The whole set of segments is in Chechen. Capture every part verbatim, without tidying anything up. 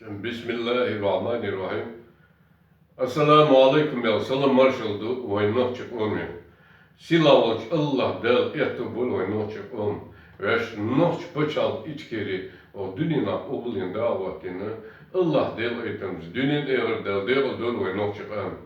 Бисмиллахир-рахманир-рахим. Ассаламу алейкум, ял салам маршал ду вай нохчи къоме. Сила волчу Аллах Дала этто болу вай нохчи къом. Веш нохчи пачхьалкх Ичкери, о дуьненахь къобалйина дагӀа хӀоттийна, Аллах Дала айтамца дуьнен эгӀар Дала декъал долу вай нохчи къам.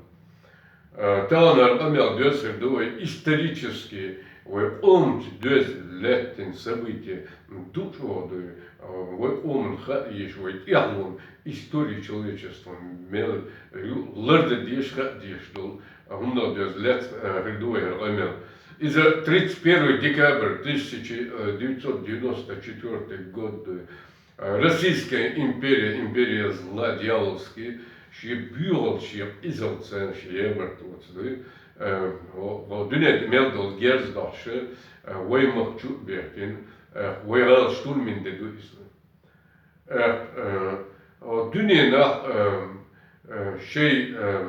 Э, тахана хӀара къамел доьзна хир ду вай исторически, вай къомаца доьзна лаьттина событие, ду чӀогӀа дуй, э, вай къоман хаа еш, вай тӀаьхьалон история человечества мел ю лардан деш, хаа деш долу, э, хӀуманах доьзна лаьцна, э, хир ду вай хӀара къамел. Иза тридцать первый декабрь тысяча девятьсот девяносто четвёртый год дуй. Российская империя, империя зла дьявольский, шен боьхалла, шен къизалла царна шен ямартлоца дуй. Э, хӀо-, хӀо дуьнен тӀе мел долу герз дохуш, э, вай махка чу а бехкина, э, вай гӀала штурмин де ду иза. Э, э, хӀо дуьненахь, э, э, шайн, э,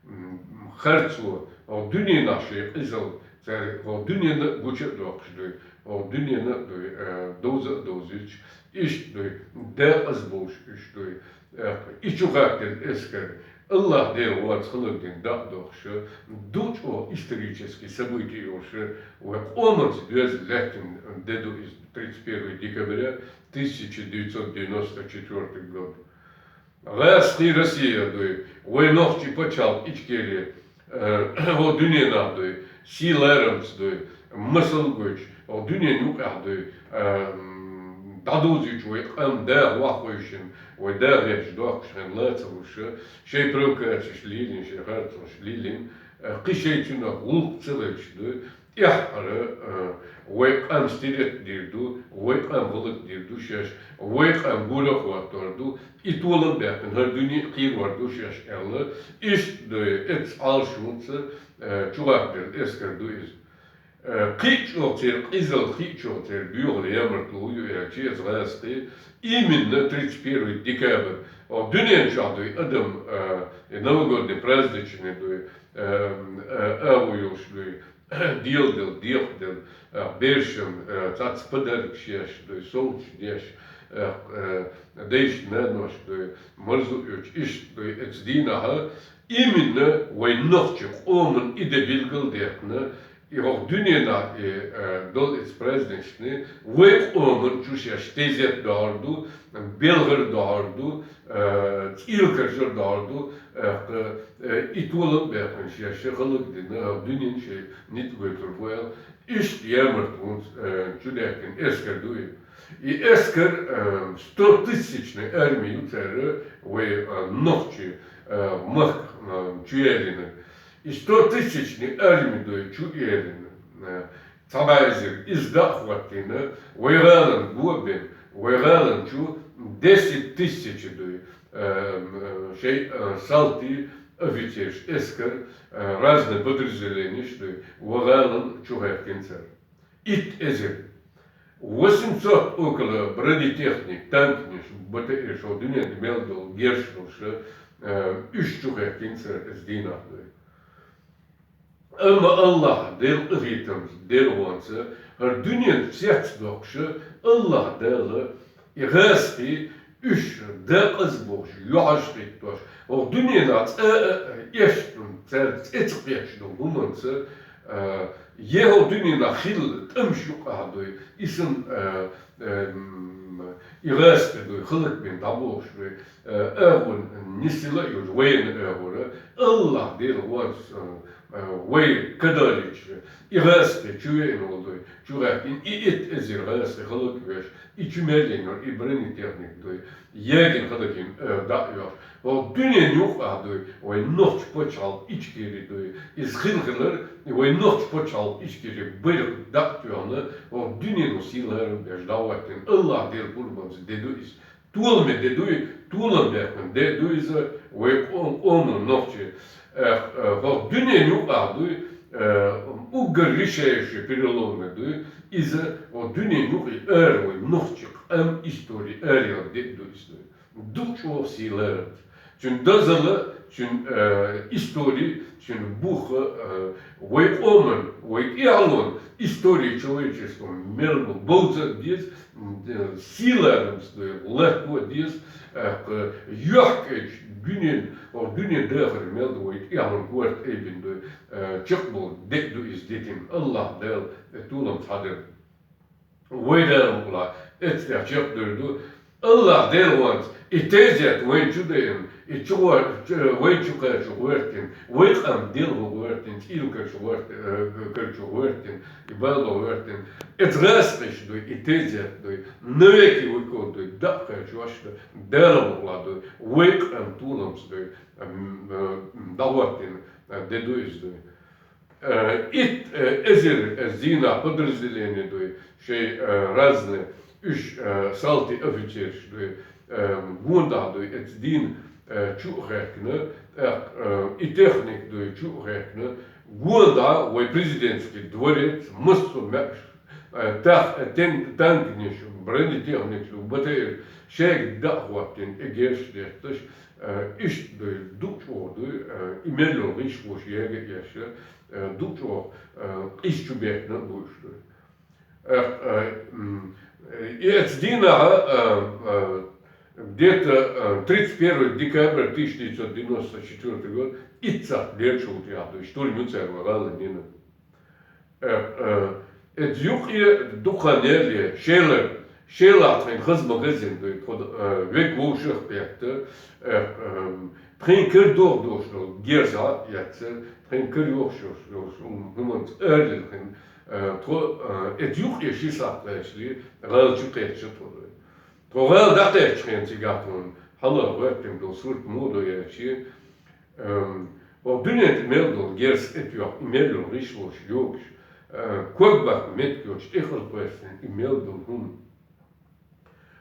м, харцо, хӀо дуьненахь шайн къизалла, цара хӀо дуьненна а гуча а доккхуш дуй, хӀо дуьненна а дуй, э, довза а довзуьйтуш, иштта дуй, декъаза болуш уьш дуй. Э, и чу хаттина эскар, Аллах Дела вац хӀаллакдина дакъа дохуш, ду чӀогӀа исторический событие йолуш, вай къоманца доьзна лаьттина де ду иза тридцать первый декабря тысяча девятьсот девяносто четвёртый год. ГӀаьсти Россия дуй, вай нохчий пачхьалкх Ичкери, э, хӀо дуьненахь дуй, сий-ларамца дуй, масал гойтуш, хӀо дуьнен юкъахь дуй, э, м, дӀадузуьйтуш вай къам даха ваххуьйшина, вай даха гӀерташ дохкуш хьайн лаца луш, шайн провокацеш лелийна, шайн харцонаш лелийна, э, кхин шайн цуьнах гӀуллакх ца хилча дуй, тӀаьххьара, э, вай къам стереть дийр ду, вай къам гӀуллакх дийр ду шаьш, вай къам гура а хӀоттор ду, и толам баьккхина хӀара дуьне а кхерор ду шаьш аьлла, иштта дуй, эцу Ӏалашонца, э, чугӀатделла эскар ду иза. Э, кхин а чӀогӀа церан къизалла, кхин а чӀогӀа церан боьхалла ямартло ю аьлча, иза гӀаьсти, именно тридцать первый декабрь, о, дуьнен чохь дуй, адам, э, и новогодний праздничный дуй, э, э, агӀо йолуш дуй, Делла дела, декъа дела, э, бершан, э, цхьацца подаркаш еш дуй, совцаш деш, э, э, дайшна нанош дуй, марзо а йоцуш, иштта дуй, эцу дийнахьа именно вай нохчи къоман и де билгал а дехна, и хӀокху дуьненахь и, э, долу эцу праздничный вай къоман чу шаьш тезет дохьур ду, белхар дохьур ду, э, цӀийлкаржар дохьур ду, э, кхы, э, и толам а баьккхина шаьш, шайн хӀаллакдина, хӀокху дуьнен шайн ницкъ гойтур бу аьлла, иштта ямартлонца, э, чудаьккхина эскар ду и. И эскар, э, сто тысячный арми ю цара вай, э, нохчи, э, махка, э, чу ялийнарг. И сто тысячный арми дуй чу ялийна, э, цхьа бӀе эзар, иза дӀа а хӀоттийна, вай гӀалана го а бина, вай гӀалана чу десять тысяч дуй, э, э, шайн, э, салтий, офицерш, эскар, э, разные подразделенеш дуй, вай гӀалана чу хӀоьттина цара. Итт эзар. Восемьсот около бронетехник, танкинаш, БТР, шо дуьнен тӀе мел долу герш долуш, э, уьш чу хӀоьттина цара эцу дийнахь дуй. Амма Аллах, Делан къинхетамца, Делан вонца, хӀара дуьнен цец доккхуша, Аллах Дала, и гӀаьсти, уьш декъаза бохуш, юьхьаш хӀиттош, хӀокху дуьненахь цкъа а эшна, цаьрга цӀе ца кхеташ долу хӀуманца, а, е хӀокху дуьненахь хилла тӀамаш юкъахь дуй, и санна, а, а, м, и гӀаьсти дуй, хӀаллакбина дӀабохуш дуй, а, агӀо нисъяла а йолчу военный агӀора, Аллах Делан вонца, а, а, вай кадалича, и гӀаьсти чу веана волу дуй, чу гӀаьттина, и итт эзар гӀаьсти хӀаллаквеш, и чу мел йина йолу и бронетехник дуй, ягийна хӀаллакйина, э, дӀа а йош. ХӀокху дуьнен юкъахь дуй, вай нохчи пачхьалкх Ичкери дуй. Иза хила хилар, вай нохчи пачхьалкх Ичкери байракх дӀа а тоьхна, хӀокху дуьнено сий-ларам беш дӀахӀоттийна, Аллах Делан къурбанца де ду иза. Толаме де дуй, толам баьккхина де ду иза, вай къо-, къоман нохчи. Э, э, хӀокху дуьнен юкъахь дуй, э, уггар решающий переломный дуй, иза хӀокху дуьнен юкъе ара вай нохчи къам истори араяла де а ду иза дуй. Ду чӀогӀа сий-ларамца. Цуьнан дозалла, цуьнан, э, истори, цуьнан бух, э, вай къоман, вай тӀехьалон истори человечества мел бу бовза а деза, м, э, сийлахьамца дуй, лархӀо а деза, э, кхы юьхькӀечу дуьнен, оха дуьнен дахар мел ду вай тӀехьалон корта айбина дуй, э, чекхболу де а ду иза дитина. АллахӀ Дала, э, толамца хьадар. Вай Дала мукъалахь, эццехь чекхдер ду. АллахӀ Дела ванца, и тезет вайн чу дайна, и чу гӀор-, чу, вайн чу кхача гӀортина, вай къам делха гӀортина, цӀийла карчу гӀорт-, э, карчу гӀортина, и бало гӀортина. Эца гӀаскхиш дуй, и тезет дуй, навеки веков дуй, дакъа кхачош ду, Дала мукъалахь дуй, вай къам толамца дуй, м, э, дӀагӀортина, э, де ду иза дуй. Э, итт, э, эзар, э, зийнахь подразделение дуй, шайн, э, разный, уьш, э, салтий офицераш дуй, э, гондахь дуй, эца дийна, э, чу а хаьхкина, тӀаккха, э, и техника дуй, чу а хаьхкина, гондахь вай президентский дворец, массо а маьӀаш, э, тах-, э, тен-, танканаш, бронетехникаш, БТР, шайга дӀа а хӀоттийна, и герзаш детташ, э, иштта дуй, дукха чӀогӀа дуй, э, и мел йолу гӀишлош яга а еш, э, дукха чӀогӀа, э, къиза чу бехна а бу уьш дуй. Э, э, м, э, и эца дийнахь, э, э, где-то, э, тридцать первого декабря тысяча девятьсот девяносто четвёртый год, итт сахьт лерчул тӀехь дуй, штурм ю цара вай гӀаланина. Э, э, эца юкъе дукха неле, шелар, шелахь тхайн хаза магазин дуй, тхо, э, вега вовшах а кхетта, э, э, тхайн кара догӀу долуш долу герз а эцна, тхайн кара йохуш йолуш, йолуш хӀуманца аралелхина, э, тхо, э, эца юкъе ши сахьт лаьцна гӀала чу кхетча тхо дуй. Тхо гӀала дӀакхаьчча хенахь цигахь тхуна хьала гӀоьртина долу сурт муха ду аьлча, эм, оха дуьнен тӀе мел долу герз тӀетоьхна, и мел йолу гӀишлош йогуш, э, ког баккха меттиг йоцуш тӀехула кхоьссина и мел долу хӀума.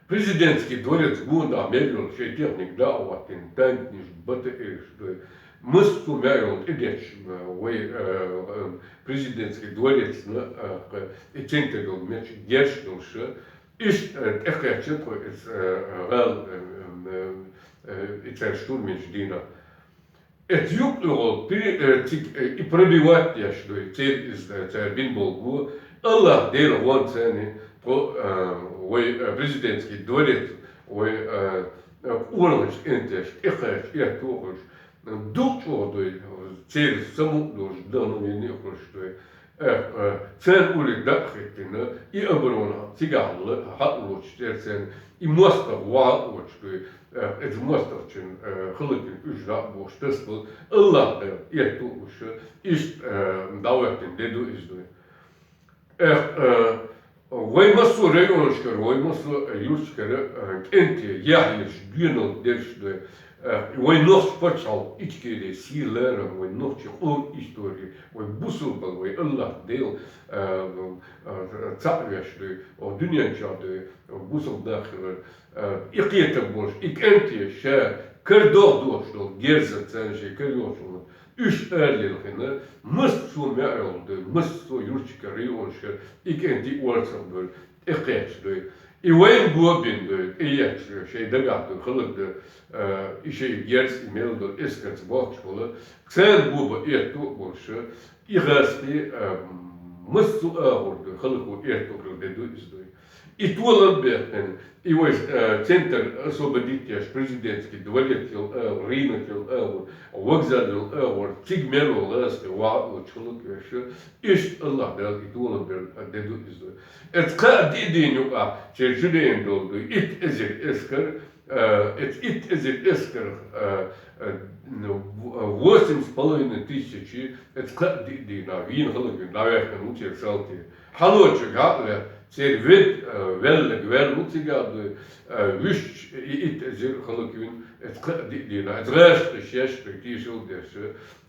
Президентский дворец гондахь мел йолу шайн техника дӀа а хӀоттийна, танканаш, БТРаш дуй, массо а маьӀ йолу тӀедетташ, э, вай, э, э, президентский дворецна, э, кхы и центр йолу меттиг герзаш долуш, иштта, э, тӀекхаьчча тхо иза, э, гӀала, э, э, э, и цара штурманчу дийнахь. Эца юкъа йогӀу пи-, э, цига, э, и пробивать деш дуй, церан иза, э, цара бина болу го. АллахӀ Дела гӀонца царна тхо, э, вай, э, президентский дворец, вай, э, э, къоналгӀачу кӀентеша тӀекхаьчча, этту а хуьлуш, дукха чӀогӀа дуй, церан самукъа долуш, вдохновение а хуьлуш дуй. Э, э, церан уллиг дӀа а хӀиттина, и оборона цигахь ла-, хьалалоцуш церан, и мостагӀа ваха а воцуш дуй. Э, иза мостагӀчун, э, хӀаллакьхина уьш дӀа а бохуш, тасабала АллахӀ Дала этту а уьш, иштта, э, дӀахӀоьттина де ду иза дуй. Эх, э, вай массо а районашкара, вай массо а юьрташкара, э, кӀентий, яхь йолуш, доьналла дерш дуй. Э, вай нохчийн пачхьалкх Ичкери сий, ларам, вай нохчийн къоман истори, вай бусалба, вай АллахӀ Дела, э, э, цхьаъ веш дуй, оха дуьнен чохь дуй, бусалба нах хилар, э, и кхетам болуш, и кӀентий ша кара догӀу дохуш долу герзаца шайн кара йолчунна, уьш аралелхина, массо а маьӀ йолу дуй, массо а юьрташкара, районашкара и кӀентий орцах бевлла, тӀекхаьчча дуй. И вайна го бина дуй, тӀеетташ шайн дагахь дуй, хӀаллакдан, э, и шайн герз, и мел долу эскарца бохкуш болу, царна го бан этту а болуш, и гӀазкхий, э, массо а агӀор дуй, хӀаллакван этту а хила де ду иза дуй. И толам бехкина, и вай, э, центр освободить еш, президентский дворец йолу агӀор, рынок йолу агӀор, вокзал йолу агӀор, цига мел волу гӀазкхий ваха а воцуш, хӀаллаквеш, иштта АллахӀ Дала и толам бер де ду иза дуй. Эца кхаа-диъ дийна юкъахь церан чу дайна долу дуй, итт эзар эскар, э, эца итт эзар эскарх, э, э, ну, восемь с половиной тысячи, эца кхаа-диъ дийнахь вийна хӀаллаквина дӀаваьккхина ву церан салтий. Хьалочуьнга хьаъ ле, церан вед-, э, веллаг ваьлла ву цигахь дуй, э, вуьшта и итт эзар хӀаллаквина, эца кхаа-диъ дийнахь, эца гӀазкхий шаьш дуй, тешал деш,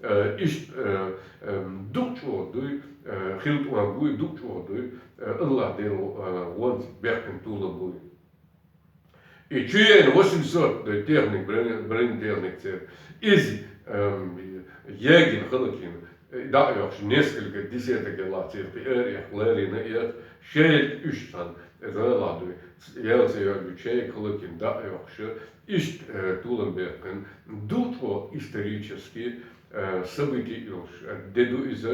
э, иштта, э, э, дукха чӀогӀа дуй, э, хила тӀом буй, дукха чӀогӀа дуй, э, АллахӀ Дела, э, ванца бехкина толам буй. И чу яйна восемьсот техник, броне-, бронетехник церан. Иза, эм, ягийна хӀаллакйина, э, дӀа а йоккхуш, несколько десяток ялахь церан кхин ара эккха ларийна и ат, шайга уьш цхьаьна, Из гӀалгӀай дуй, ял ца йоагӀача шайга хӀалакьяь дӀа а йоаккхаш, иштта, э, толам баьккхина, дукха исторически, э, событие йолаш, э, де да из,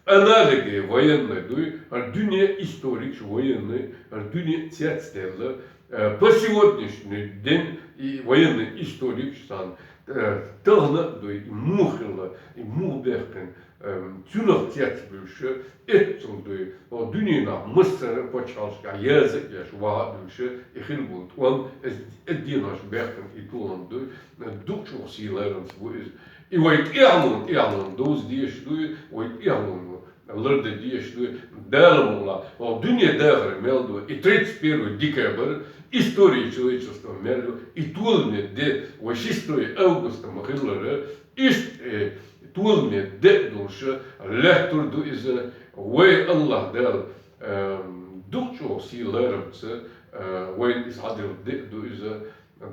аналоги военный дуй, хӀара дуне историкаш военный, хӀара дуне цецдаьнна, э, по сегодняшний день и военный историкаш санна, э, тахан а дуй, и муха хилла, и муха баьккхина, эм, цунах цецбуьйлуш, эццул дуй, хӀара дунен чу массара паччахьалкхашка яза а еш, ваха а дуьллуш, и хила бола тӀом, эз, эз денош баьккхина и толам дуй, дукха чӀоагӀа сий-ларамца ба из. И вай тӀехьалон, тӀехьалон довза дезаш дуй, вай тӀехьалон ларда дезаш дуй, Дала мукъалахь, хӀара дуне дахар мел ду, и тридцать первое декабрь, история человечества мел ду, и толаме де, вай шестое августа ма хиллара, иштта, э, толаме де а долаш, лаьттар да из, вай АллахӀ Дала, эм, дукха чӀоагӀа сий-ларамца, э, вайна из хьаделла де а да из,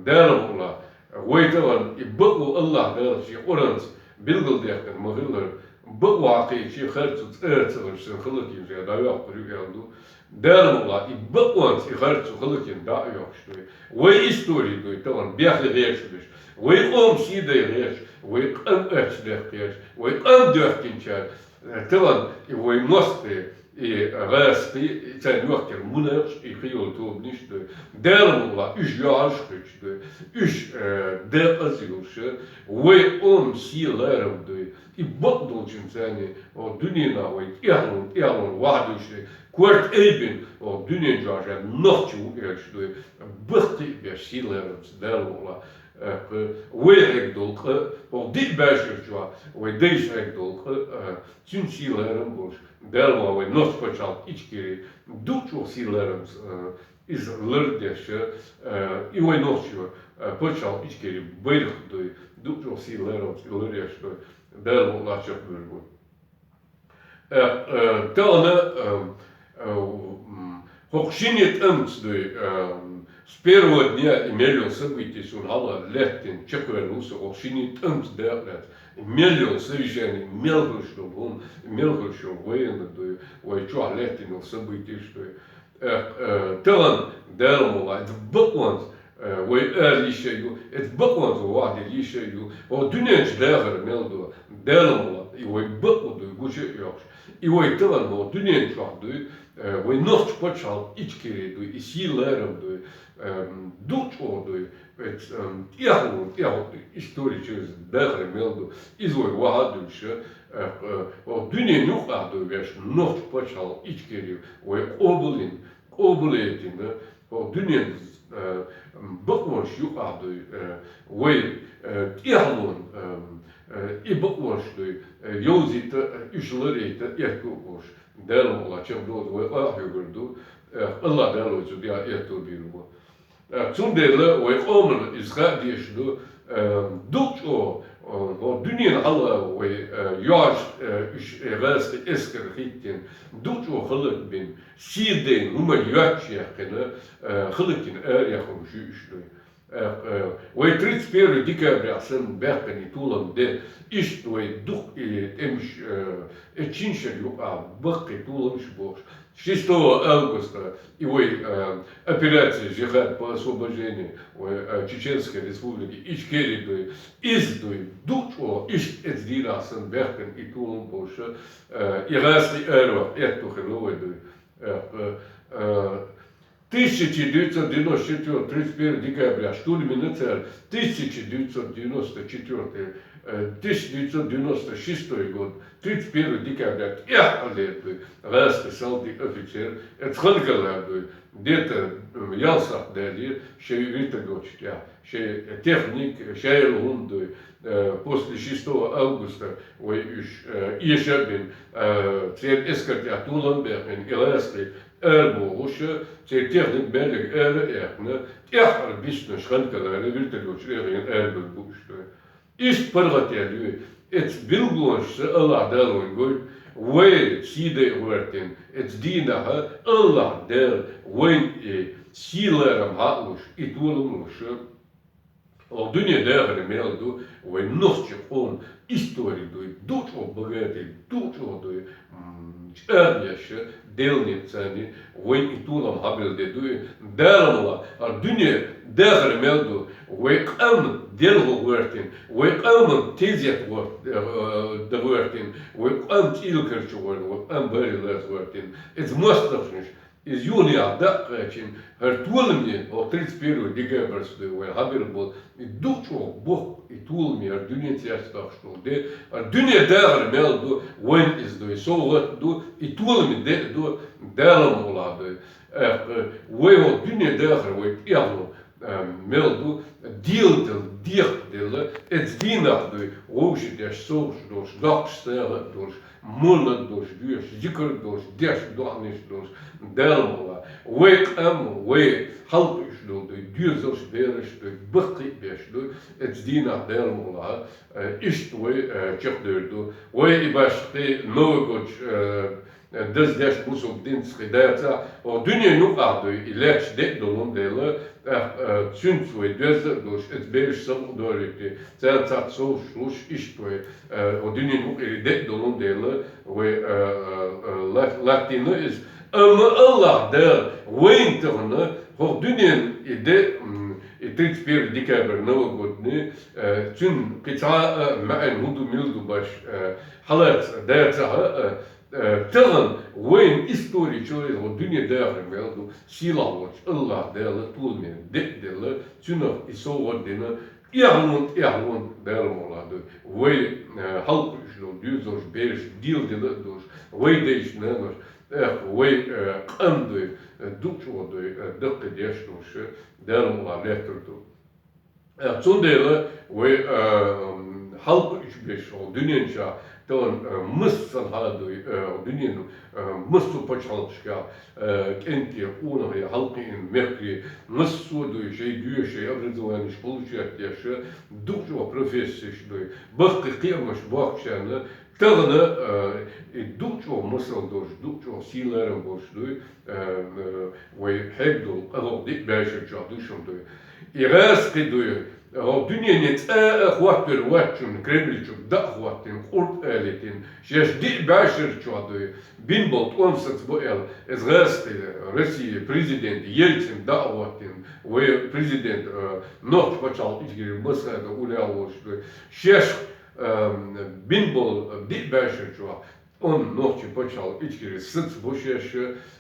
Дала мукъалахь, вай тахан и бакъо АллахӀ Дала ший Къуръанца билгалдаьккхина ма хиллара, бакъо хьакхийтача харцо цӀа ца хилча санна хӀалакьяьнна дӀайоаккхар ю аьнна да. Дала мукъалахь, и бакъонца и харцо хӀалакьяьнна дӀа а йоаккхаш дуй. Вай истори дуй тахан бехке гӀерташ беш, вай къоман сий дайгӀа гӀерташ, вай къам ачдаьккха гӀерташ, вай къам доьхкинчар, э, тахан и вай мостагӀий, и гӀазкхий, и царна йохкар мунепикъаш, и кхыйола тобанаш дуй. Дала мукъалахь, уж йоӀараш хеташ дуй, уж, э, декъаза йолаш, вай къоман сий-ларам дуй. И бакъдолчунца цхьана, хӀара дунен чу вай тӀехьалон, тӀехьалон ваха дуьллуш, корта айбина, хӀара дунен чу шоай нохчо ва аьлча дуй, баккхий а беш сий-ларамца Дала мукъалахь, э, вай хьегдолча, хӀара диъ бӀаьшерча вай дайша хьегдолча, э, цун сий-ларам болаш, Дала мукъалахь, вай нохч-пачхьалкх Ичкери дукха чӀоагӀа сий-ларамца, э, из лардеш, э, и вай нохчий, э, пачхьалкх Ичкери байракх дуй, дукха чӀоагӀа сий-ларамца и ларъеш дуй, Дала мукъалахь, чакхбоалаш ба. Э, э, тахан, э, э, м, хӀокху шина тӀамца дуй, э, с первого дня и мел йола событие сона хьалха лаьттина чакхваьлла ва со, хӀокху шина тӀамца дакъа лаьцна. И мел йола совещание, мел хилаш йола хӀума, мел хилаш йола военный дуй, вай чохь лаьттина йола событеш дуй. Э, э, тахан, Дала мукъалахь, эцца бакъонца, э, вай ала йиш а ю, эцца бакъонца вай ваха йиш а ю. ХӀара дунен чу дахар мел ду, Дала мукъалахь, и вай бакъо дуй гуча а йоаккхаш. И вай тахан хӀара дунен чохь дуй, э, вай нохч-пачхьалкх Ичкери дуй, и сий-ларам дуй, эм, дукха чӀоагӀа дуй, эцца, эм, тӀехьалон, тӀехьалон исторически дахар мел ду, из вай ваха а дуьллуш, э, э, хӀара дунен юкъахь дуй вешан нохч-пачхьалкх Ичкери вай къобалйина, къобалйитина, хӀара дунен, э, бакъонаш юкъахь дуй, э, вай, э, тӀехьалон, э, э, и бакъонаш дуй, э, йовзийта, э, уьш ларъяйта аьтту а болуш, Дала мукъалахь, чакхдовза вай къа а хьоьгур ду, э, АллахӀ Дала вай цу дегӀа аьтту бийр бу. Э, цундела вай къомана из хаа дезаш ду, э, дукха чӀоагӀа, э, хӀара дунен хьалха вай, э, йоӀараш, э, уьш, э, гӀазкхий эскар хӀиттийна, дукха чӀоагӀа хӀалакбина, сий дайна, хӀума йоццуш яьккхина, э, хӀалакйина арахьа хӀумаш ю уьш дуй. Э, э, вай тридцать первое декабря санна баьккхина и толам де, иштта вай дукха и тӀемаш, э, и чиншар юкъахь баккхий толамаш бохуш, шестого августа и вай, э, операция «Джихад по освобождению», вай, э, Чеченской Республики Ичкери дуй, из дуй, дукха чӀоагӀа иштта эцца дийнахь санна баьккхина и толам болуш, э, и гӀазкхий араваха аьтту хилла вай дуй. Э, э, э, тысяча девятьсот девяносто четвёртого, тридцать первого декабря штурмина цара, тысяча девятьсот девяносто четвёртый, э, тысяча девятьсот девяносто шестой год, тридцать первого декабря тӀехьа летуй гӀазкхий салти офицер, эцца ханкалар дуй, где-то, м, ялсахь даьлла, шайн вертолёташ тӀехь, шайн техник, шайн хӀума дуй, э, после шестого августа вай уьш, э, эша а бина, э, церан эскар тӀехь толам баьккхина, и гӀазкхий арабохуш, церан техник меллиг ара а яьккхина, тӀеххьара биснарш ханкалара вертолёташ тӀехь гӀийна арабевлла бу уьш дуй. Иштта паргӀатъяьлла ю. Эцца билгалонашца АллахӀ Дала вайна гойту, вай сий дайа гӀоьртина, эцца дийнахь АллахӀ Дала вайна и сий-ларам хьа а луш, и толам а луш, хӀара Дуьне дахар мел ду, вай нохчий къоман истори дуй, дукха чӀоагӀа багатый, дукха чӀоагӀа дуй, м, чӀоагӀа еш, Делан ницкъаца, вайна и толам хьабелла де дуй, Дала мукъ лахь, хӀара дуьне дахар мел ду, вай къам делха гӀертина, вай къаман тезет гӀерт-, э, да гӀертина, вай къам цӀийла карчу гӀертина, вай къам баре лаца гӀертина. Иза моастагӀчунаш, иза юханехьа дакъа кхаьчна, хӀара толаме, хӀокху тридцать первый декабрьца дуй вай хьабелла болу, и дукха чӀоагӀа боккха, и толаме хӀара дуьне цецдоккхуш долу де, хӀара дуьне дахар мел ду, вайна иза дуй, совгӀат ду, и толаме де а ду, Дала мукъ лахь дуй. ТӀаккха вай хӀокху дуьне дахар вай тӀехь ло, а, мел ду, дийла делла, декхаделла, эцу дийнахь дуй, вовшах деш, совгӀаташ долуш, доккхуш сагӀа а долуш, молла а долуш, доьшуш, зикар а долуш, деш доӀанаш а долуш, Дала мукъ лахь. Вай къам, вай хьалакхуьуш долу дуй, доьзалш, бераш дуй, баккхий а беш дуй, эцу дийнахь Дала мукъ лахь, э, иштта вай, э, чекхдевр ду. Вай и башха кхин Новый год, э, даза деш бусалба динца кхин дацахь, хӀокху дуьненан юкъахь дуй, и лаьтташ де а долун дела, тӀаккха, э, цуьнца вай доьзна а долуш, эцу бераш сакъа а дорийта, царна цхьацца совгӀаташ луш, иштта вай, э, хӀокху дуьненан юкъахь и де а долун дела, вай, э, э, э, лат-, латтийна иза. Амма АллахӀ Дала вайна тахана хӀокху дуьненан и де, м, и тридцать первый декабрь, Новый год ни, э, цуьнан кхин цхьа а маьӀна хӀун ду, мила ду баш, э, хьалаца дацахь а, э, тахана вайна истори чу вайна хӀокху дуьне дахар мел ду, сийлахь волчу АллахӀ Дала толаме де а делла, цуьнах и совгӀат дина, тӀехьалонан, тӀехьалонан Дала мукъ лахь дуй. Вай, э, хьалакхуьуш долу доьзалш, бераш дийла делла а долуш, вай дайша, наноша, тӀаккха вай, э, къам дуй, э, дукха чӀогӀа дуй, э, даккхий деш долуш, Дала мукъ лахь лаьттар ду. Э, цундела вай, э, м, хьалакхуьуш берш хӀокху дуьнен чохь тахана, э, массанхьа дуй, э, дуьненан, э, массо а пачхьалкхашкахь, э, кӀентий, къонахий хьалакхиъна мехкарий, массо а дуй, шайн доьшуш, шайн образованеш получать деш, дукха чӀогӀа профессеш дуй, баккхий кхиамаш бохкучарна, тахана, э, и дукха чӀогӀа масал долуш, дукха чӀогӀа сий-ларам болуш дуй, э, э, вай хьегна долу къа хӀокху диъ бӀешар чохь ду шуна дуй. И гӀазкхи дуй, хӀокху дуьненан цӀа а хӀоттавелла вац шуна, Кремль чу дӀа а хӀоттийна, къурд а алийтина, шаьш диъ бӀешар чохь дуй, бина болу тӀом сацабо аьлла, иза гӀазкхи, Россин президент Ельцин дӀа а хӀоттийна, вай президент, э, нохчийн пачхьалкх Ичкери Масхадов уллехь волуш дуй. Шаьш, э, бина болу диъ бӀешар чохь тӀом нохчийн пачхьалкх Ичкери сацабо шаьш,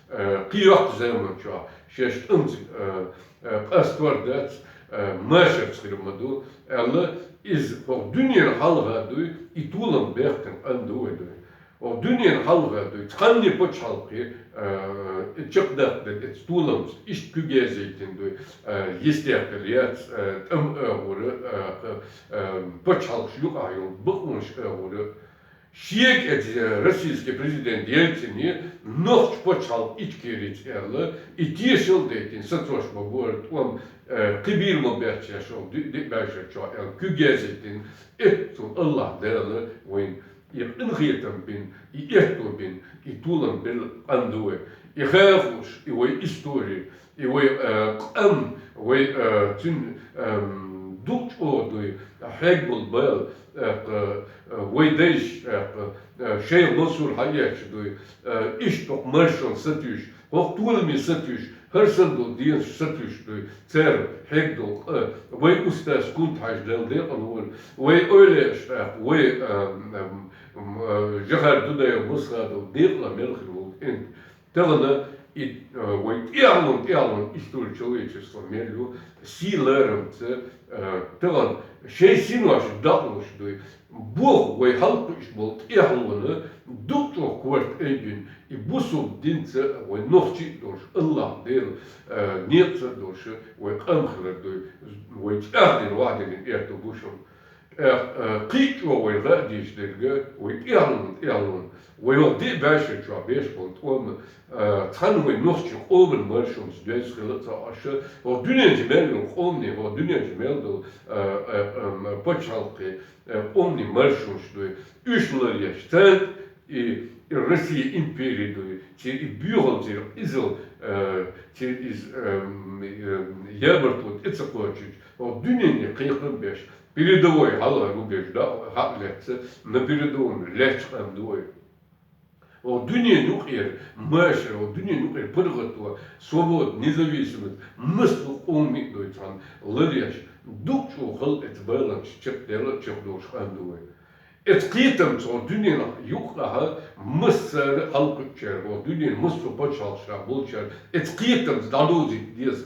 э, кхин йоккхачу заман чохь шаьш тӀамца, э, э, къастор дац, э, машарца хир ма ду, аьлла, иза хӀокху дуьненан хьалха дуй, и толам бехкина къам ду вай дуй. ХӀокху дуьненан хьалха дуй, цхьанне пачхьалкхе, э, чекхдаккха деза, эцу толамца иштта куьг язйийтина дуй, э, йистехкар яц, э, тӀам агӀора, э, э, пачхьалкхаш юкъахь йолу бакъонаш агӀора, Шега эцу российский президент Ельцине нохчийн пачхьалкх Ичкерица аьлла, и тешал а дайтина, сацош ма бу хӀара тӀом, э, кхин бийр ма бац шаьш хӀокху ди-, диъ бӀешар чохь аьлла, куьг язйийтина, эццул АллахӀ Дала вайна и къинхетам бина, и аьтто бина, и толам белла къам ду вай. И хахуш, и вай истори, и вай, э, къам, вай, э, цуьнан, эм, дукха чӀогӀа дуй, хьегна болу бала, э, э, вай дайша, э, э, шайх Мансур хьаэцча дуй, э, иштта хӀокху маршонна сатуьйсуш, хӀокху толаме сатуьйсуш, хӀара санна долу дезаш сатуьйсуш дуй, цара хьегна долу къа, вай устаз Кунта-Хьаьжа, Дала декъала войла, вай эвлаяаш тӀаккха, вай, эм, эм, эм, э, Жохара Дудаев Масхадов декъала мел хир волу кӀентий. Тахана и, э, вай тӀаьхьалонан, тӀаьхьалонан истори человечества мел ю, сий-ларамца, э, тахана шайн синош дӀа а луш дуй. Боху вай хьалакхуьуш болу тӀаьхьалонан дукха чӀогӀа корта айбина, и бусалба динца вай нохчий а долуш, АллахӀ Делан, э, некъаца а долуш, вай къам хилар дуй, вай чӀагӀдина, вахдина аьтто бу шуна. Э, э, кхин а чӀогӀа вай гӀа а дийша дерг, вай тӀаьхьалонан, тӀаьхьалонан, вай хӀокху диъ бӀешар чохь беш болу тӀом, э, цхьана вай нохчийн къоман маршонца доьзна хила а ца Ӏаш, хӀокху дуьнен чу мел йолу къомане, хӀокху дуьнен чу мел долу, э, э, эм, пачхьалкхе, э, къомане маршонаш дуй. Уьш ларъеш, царна и, и Россия импери дуй, церан и боьхалла, церан изал, э, церан иза, эм, эм, ябартӀо тӀе ца кхочуьйтуш, О, дуьненна кхайкхам беш, передовой хьалха рубеж да, хьалха лаьцна, на передовом лаьцна къам ду вай. О, дуьненна юкъера машар, о, дуьненна юкъера паргӀато, свобода, независимость, массо а къоме а дой цхьана ларъеш, дукха чӀоагӀа хала эца баланаш чакхдаьнна чакхдолаш къам ду вай. Эца кхетамца о дуьненах юкъахьа массара а хьалкхуьучар, о дуьненна массо а пачхьалкхашка болчар, эца кхетамца дӀадовзийта деза.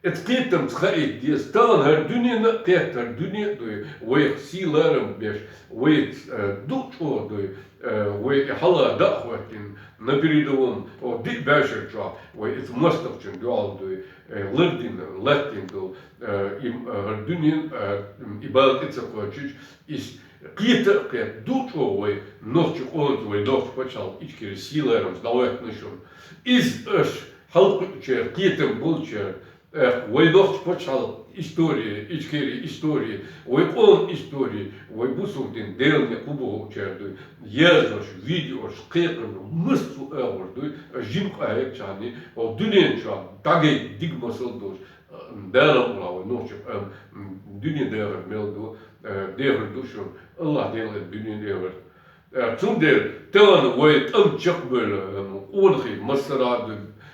Эца кхетамца хаийта деза. Тахан хӀара дуьненна а кхетта, хӀара дуьне а дой, вайх сий-ларам беш, вайца, э, дукха чӀоагӀа дой, э, вай и хьалха дӀа а хӀоттийна, на передовом, о, диъ бӀаьшер чохь, вай эца мостагӀчун дуьхьал дой, э, лардина, латтийна долу, э, и, э, хӀара дуьненна, э, и бала тӀе ца кхочуьйтуш, иза кхета а кхетта, дукха чӀоагӀа вай нохчийн къомаца, вай нохчийн пачхьалкхашка Ичкери сий-ларамца дӀахӀоьттина шуна. Иза аша хьалкхуьучара, кхетам болчара, э, вай нохчийн пачхьалкхан истори, Ичкери истори, вай къоман истори, вай бусулба дин, Делан некъ хӀун бу хууш ду, язъеш, видеош, кхайкхамаш, массо а агӀор ду, аша жима къахьегча хьуна, о, дуьнен чохь дӀагайта дика масал долуш, Дала мукъ лахь вай нохчийн къам, м, дуьне дехар мел ду, э, дехар ду шуна, АллахӀ делахь дуьне дехар. Э, цундела тахана вай тӀам чекхбевлла, э, къонахий массара а ду,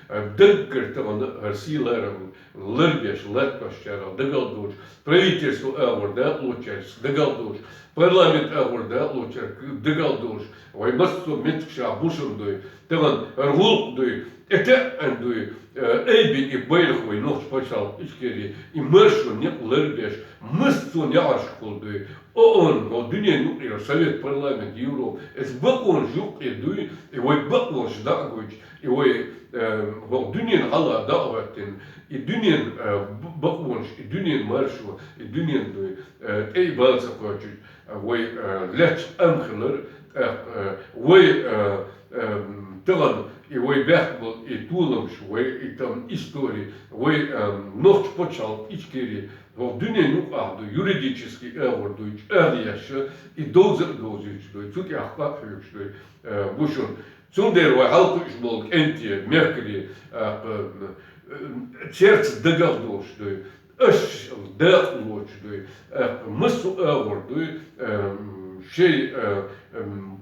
э, даггара тахана хӀара сий-ларам ларбеш, латтошчарах дагал долуш, правительство агӀор дакъалоцучаьрца дагал долуш, парламент агӀор дакъалоцучаьрца дагал долуш, вай массо а меттигашкахь бу шуна дуй, тахана хӀара гӀуллакх дуй, тӀетаьӀӀина дуй, э, айбина и байракх вай нохчийн пачхьалкхан Ичкери, и маршо некъ ларбеш, массо а неӀаршкахула дуй, ООН, хӀо дуьненан юкъера Совет, парламент, Европа, эца бакъонаш юккъе дуй, и вай бакъонаш дӀа а гойтуш, и вай, э, хӀо дуьненан хьалха дӀа а хӀоьттина, и дуьненан, э, б-, бакъонаш, и дуьненан маршо, и дуьненан дуй, э, тӀе и бала ца кхочуьйтуш, э, вай, э, лаьтташ къам хилар, тӀаккха, э, вай, э, э, тахана и вай баьхна болу и толамаш, вай и тахана истори, вай, э, нохчийн пачхьалкх Ичкери, хӀо дуьненан юкъахь ду, юридически агӀор дуй, чӀагӀъеш, и довза а довзуьйтуш дуй, цу тӀехь къа а хьоьгуш дуй, э, бу шуна. Цундела вай хьалкхуьуш болу кӀентий, мехкарий, э, э, церца дагах долуш дуй, аша дакъалоцуш дуй, э, массо а агӀор дуй, э, шайн, э, м,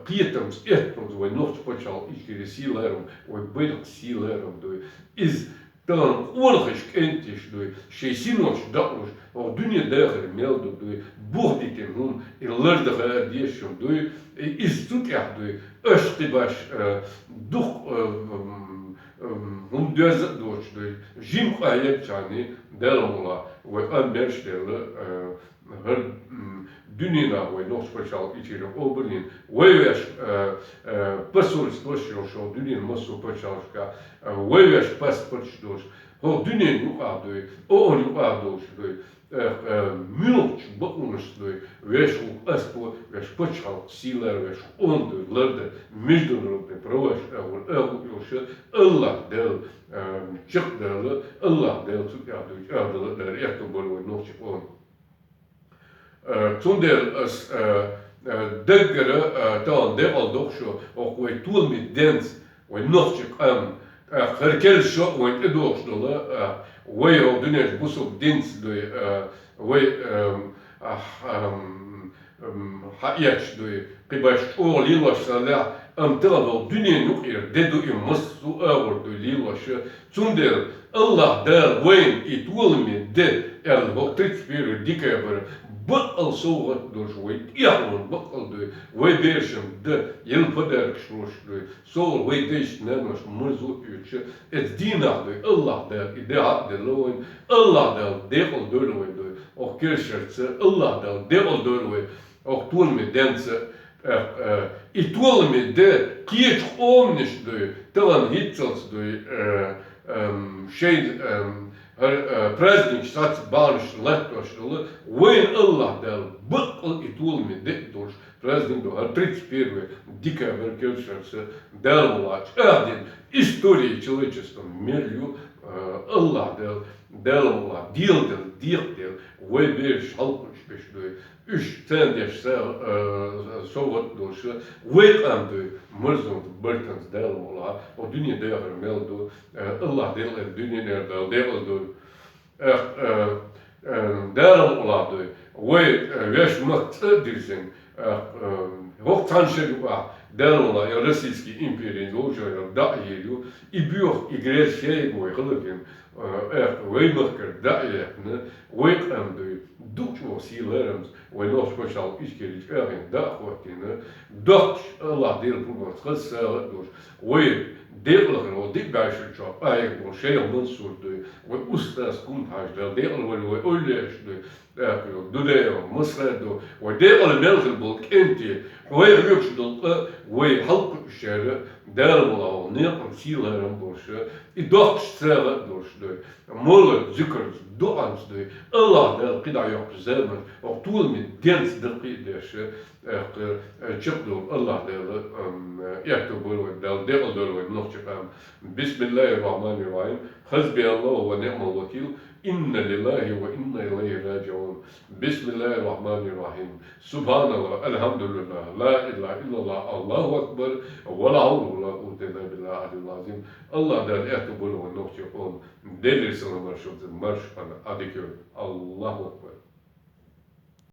кхетамца, эттамца вай нохчийн пачхьалкх Ичкери сий-ларам, вай байракх сий-ларам дуй. Иза тахана къонахий кӀентий дуй, шайн синош дакъалуш, хӀо дуьне дахар мел ду дуй, бух дитина хӀума, и лардан хаа дезаш хӀума дуй, и иза цу тӀехь дуй, аша кхин баш, э, дукха, э, м, м, хӀума доьзна а доцуш дуй, жима къахьегча хьуна, Дала мукъ лахь, вай къам берш делла, э, хӀара, м, дуьненахь вай нохчийн пачхьалкх Ичкери къобалйина, вай вешан, э, э, посольствош йолуш дуьненан массо а пачхьалкхашкахь, э, вай вешан паспорташ долуш, хӀо дуьненан юкъахь дуй, ООН юкъахь долуш дуй, э, э, муьлххачу бакъонашца дуй, вешан вукх асто, вешан пачхьалкх сий-ларам, вешан къоман дуй лардан, международный праваш агӀор, агӀо йолуш, АллахӀ Дала, э, чекхдала, АллахӀ Дала цу тӀехь дуй, чӀагӀдала а дара, эхто бара вай нохчийн къоман. Э, цундела ас, э, э, даггара, э, тахана декъал доху шу, окху вай толаман денца, вай нохчийн къам, э, хӀара керла шо а вайна тӀедогӀуш долу, э, вай хӀо дуьненчу бусулба динца дуй, э, вай, эм, ах, эм, эм, хьаэцаш дуй, кхин баш чӀогӀа лелош санна, амма тахана хӀо дуьненан юкъера де ду и массо а агӀор дуй лелош, Цундела АллахӀ Дала вайна и толаман де аьлла, хӀокху тридцать первое декабрь баккъал совгӀат долуш вай тӀехьа ван баккъал дуй, вай берашна де елла подаркаш луш дуй, совгӀат вай дайшна, наношна марзо а оьцуш, эцу дийнахь дуй, АллахӀ Дала и де хьакъ делла вайна, АллахӀ Дала декъал дойла вай дуй, хӀокху кершарца АллахӀ Дала декъал дойла вай, хӀокху толаман денца, тӀаккха, э, и толаман де кхечу къоманаш дуй, тахана хӀинццалц дуй, э, эм, шайн, эм, хӀара, э, праздник сац бахьанаш латтош долу, вайна АллахӀ Дала баккъал и толаман де а долуш праздник ду, хӀара тридцать первое декабрь кершарца Дала мукъ лахь чӀагӀдина история человечества мел ю, э, АллахӀ Дала, Дала мукъ лахь, дела дела, декъа дела, вай бераш хьалкхуьуш берш дуй. Уьш царна деш са, э, совгӀат долуш, вай къам дуй, марзонца, бартанца Дала мукъ лахь, хӀо дуьне дахар мел ду, э, АллахӀ Дала дуьненара Дала декъал ду. Эх, э, Э, Дала мукъ лахь дой. Вай, э, вешта махка цӀа а дирзина, э, э, хӀокху цхьана шеран юкъахь Дала мукъ лахь, я Российский империн вовшахъял дӀа а йийр ю, и боьха, и греза шега вай хилархьама, э, аьлла, вай махкара дӀа а яьккхина, вай къам дуй, дукха чӀогӀа сий-ларамца, вай нохчийн пачхьалкх Ичкери чӀагӀйина дӀа а хӀоттийна, доккхачу АллахӀ-Делан пурбанца хаза сагӀа а долуш, вай декъалхара вай дика бӀешерчохь къахьега болу шайх Мансур дуй, вай устаз Кумта-Хьаьжа, Дала декъала войла, вай эвлаяаш дуй, тӀаккха йолу Дудаев Масхадов, вай декъала мел хир болу кӀентий, вай хьоьгуш долу къа, вай хьалакхуьучара Дала мукъ лахь некъан сий-ларам болуш, и доккхачу сагӀа а долуш дуй, молла зуькарца, дуӀанца дуй, АллахӀ Дала кхидӀа йоккхучу заманахь, хӀокху толаман денца даккхий а деш, тӀаккха, э, чекхдолу АллахӀ Дала, ам, э, аьтто бойла вай, Дала декъала дойла вай нохчийн къам. بسم الله الرحمن الرحيم. حسبي الله ونعم الوكيل. إنا لله وإنا إليه راجعون. بسم الله الرحمن الرحيم. سبحان الله، الحمد لله، لا إله إلا الله، الله أكبر، ولا حول ولا قوة إلا بالله العلي العظيم. АллахӀ Дала аьтто бойла вай нохчийн къам. Делера салам-маршалла, марша хьала, Ӏадика йойла. АллахӀу акбар.